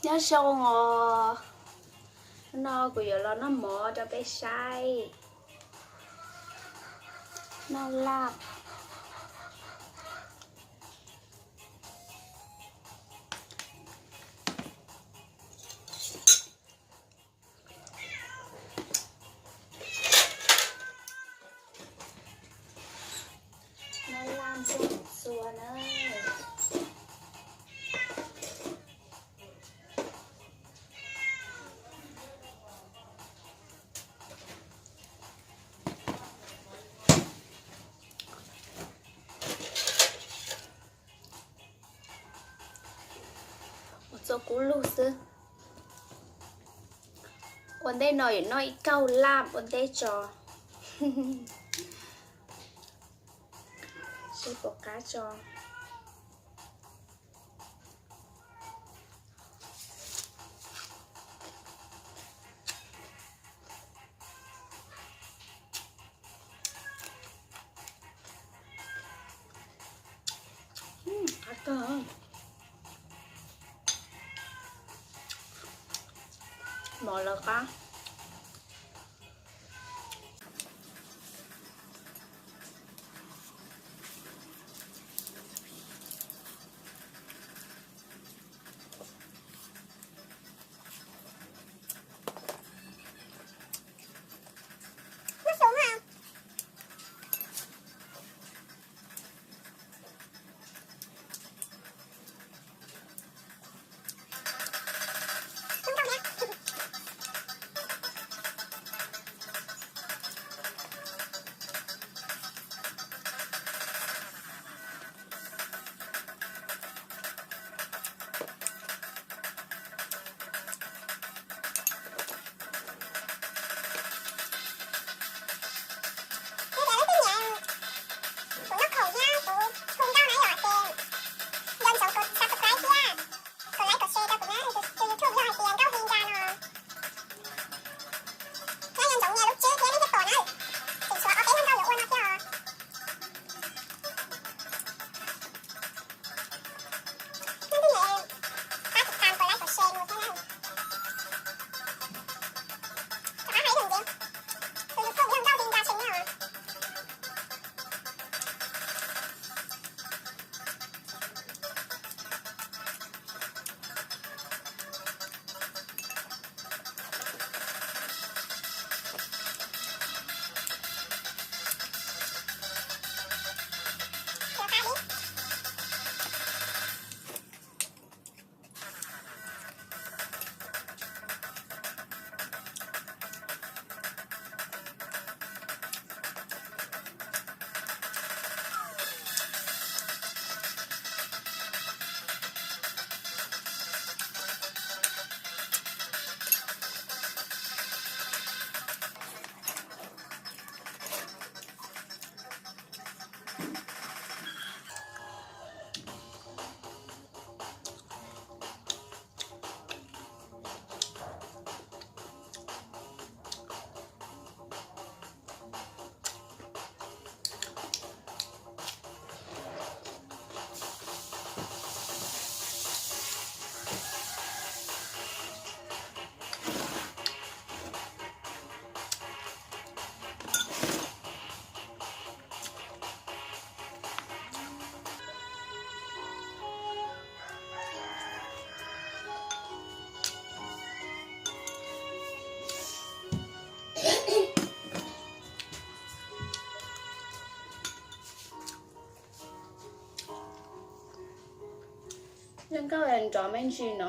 Nyob zoo os, hnub no kuv yuav los noj mov rau peb saib. Noj laj. Noj laj nplooj txua na. Ua txua kub lug xwb. Ua ntej no yuav noj ib kaug laj ua ntej tso. Seb puas qab tso. Qab kawg. Mov lawv qab. Kuv nyob khoom thiab kuv hu nkauj na yom, ces nco ntsoov kos subscribe thiab kos like kos share rau kuv na, tus YouTube yog hais tias Nkauj Hli Nra no. Nyob nco ntsoov nias lub tswb thiab nej thiaj pom na. Tseem tshuav ob peb hnub ntau yuav ua no thiab os. Leej twg nyem, pab tiv tam kos like kos share no thiab na. Rov qab hais ib lwm ntxiv, tus YouTube yog Nkauj Hli Nra channel os. Zoo nkauj nrov me ntsis no.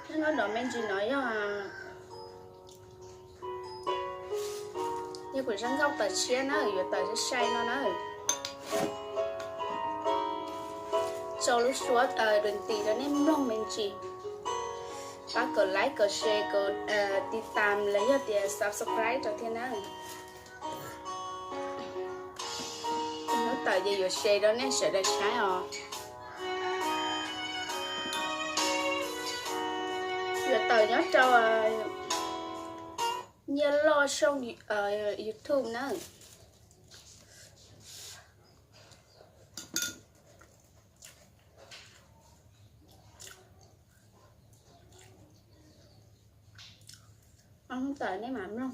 Zoo nkauj nrov me ntsis no yog, yog kuv zoo nkauj tawm tshiab na, yuav tawm sai sai no na. Tso lub suab dua nti rau nej mloog me ntsis. Pab kos like, kos share, kos tiv tam los yog tias subscribe rau thiab na. Hnub tawm ces yuav share rau nej sawv daws saib os. Yuav tawm nyob rau Nyiaj Loj xoo YouTube na. Tawm nej mam mloog.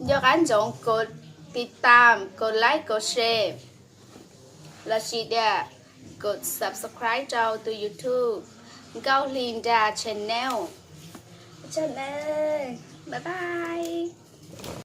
Nco qab ntsoov kov tiv tam, kov like, kov share, los sis tias kov subscribe rau tus YouTube Nkauj Hli Nra channel. Bye bye.